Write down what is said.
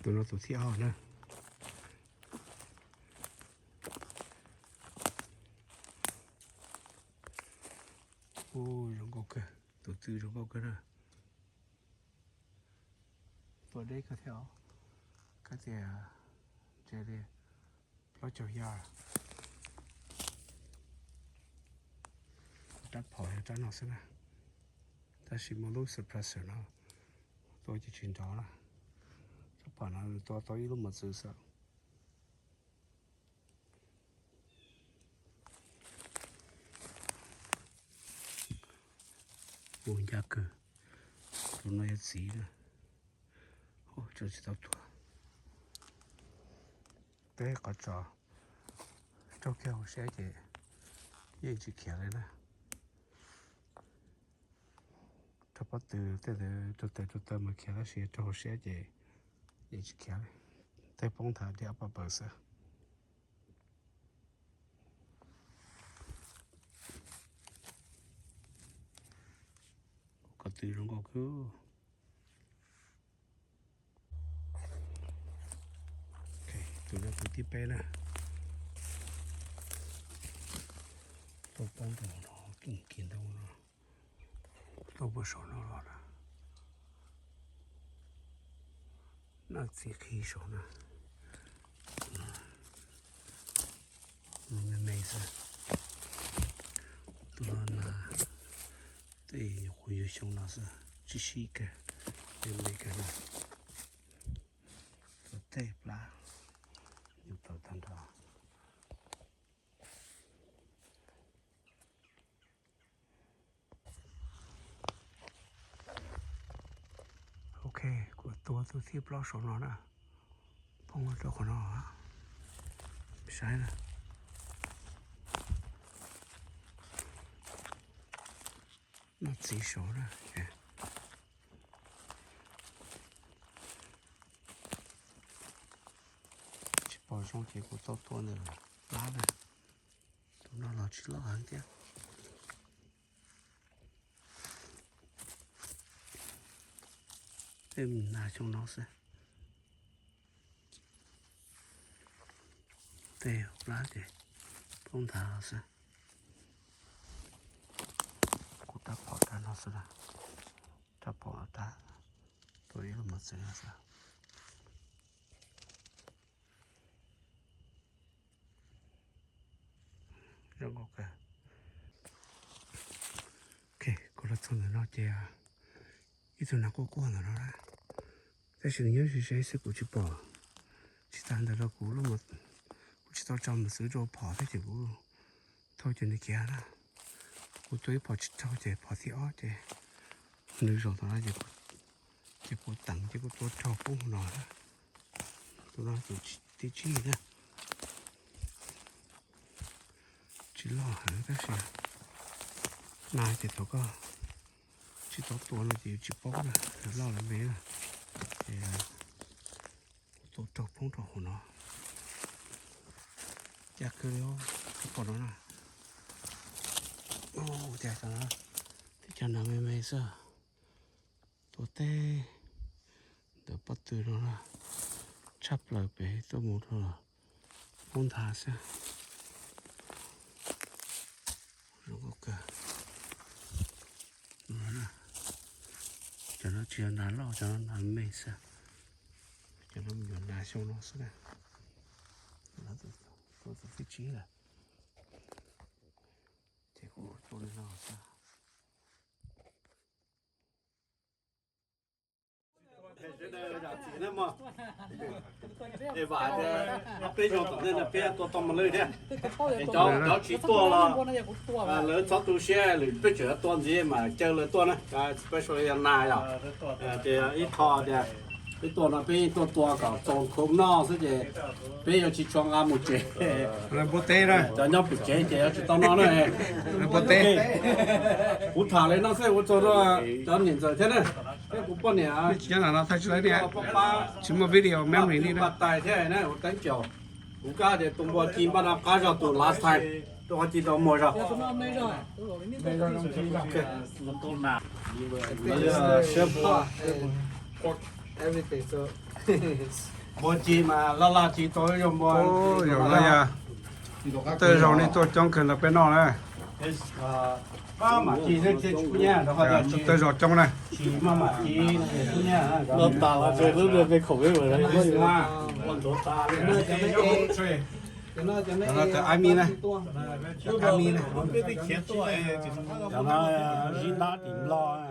Tus no tus thib ob na. Ub, zoo nkauj kawg, tus twg zoo nkauj kawg na. Tua deb kawg thiab os. Kab tias ntse li plaub caug yard. Rab phom yog rab no xwb na. Tab sis muaj lub suppressor no tua ces tsis nrov na. Rab phom no nws tua tau ib lub mos txwv xwb. Mus ncaj kawg. Tus no yog txiv na. Ub, tseem tsis tau tuag. Peb qhov tso raug kiag hauv siab ces yeej tsis khiav li na. Raug pob tw tej ntawd rau tes rau taw mas khiav, tab sis raug hauv siab ces yeej tsis khiav li. Tej poob nthav diab paj paws xwb. Ko tw zoo nkauj kawg. Tus no tus thib peb na. Tuaj poob rau no, kis ntoo no. Tuaj puag saum no los na. Noj txiv qhi saum na. Me me xwb. Tus no na, tej nyuam qhuav yuav xyoo no xwb, tsis sib kawg, me me kawg na. Tus tej plab, nyuam plaws tag nrho. Ok, kuv tua tus thib plaub saum no na. Poob rau qhov no, saib na. Noj txiv saud na. Tsis pom zoo ces kuv tau tua ntawm plab na. Tus no los tsis loj heev thiab. Tej nas xyoo no xwb. Tej plab ces poob nthav los xwb. Kuv rab phom rab no xwb na. Rab phom rab, tua ib lub mos txwv no xwb. Zoo nkauj kawg. Ok, kuv los txog ntawm no ces ib tug nas quaj quaj ntawm no na. Tab sis nws nyob ze ze xwb kuv tsis pom. Tsis tas ntawd los kuv, kuv tsis tau tso mos txwv rau phom thiab ces kuv thauj ces nws khiav na. Kuv tua ib phom tsis raug ces phom thib ob ces nws zaum tom no ces kuv teem ces kuv tua raug poob hauv no na. Tus no tus thib tsib na. Tsis loj heev tab sis nas ces thaum koj tsis tau tua no ces yuav tsis paub na, loj lawm me na. Ces kuv tua raug poob rau hauv no. Cas kawg li, koj pom no na. Ua cas cov no tib co nas me me xwb. Tua teb ntawm pob tw no na, tshaj plaws pem tuaj mus rau Hmoob Nthav xwb. Zoo nkauj kawg. Cov no tsis yog nas loj, cov no nas me xwb. Cov no me nyuam nas xyoo no xwb na. Tua tus thib tsib lawm. Ces kuv tua li no xwb. Es vam tias peb zoo tom ntej no peb tua tau mos lwj thiab. Es cov, cov tsis tuaj los lawv txhob tu siab, lwm peb tseem tua ntxiv mas caw lawv tuaj na, especially yog nas yom. Ces ib qho tias peb tuaj no peb yeej tuaj tua kom txaus khum noj xwb ces peb yuav tsis tshua nqa mus tsev. Npua teb na, cov nyob pem tsev ces yuav tsis tau noj na. Npua teb. Kuv tham li no xwb ua tsaug rau cov niam ntxawm thiab na, thiab kuv poj niam. Nyob no thaij tsis tau niam, tsis muaj video memory li na. Paj tais thiab na, ua teeb caus. Kuv kab tias tus npua ci npaj no qab zog tus last time, tus qhov ci tau muag zog. Npua ci mas laj laj ci tau yog npua. Zaum no yog tej zaum nej tuaj coob kawg ntawm peb noj na. Tej zaum coob na. Maj mam ci, tsis maj mam ci, tsis maj mam ci. Cov no cov Ami na, cov Ami na, cov no zib ntab tim Nplog na.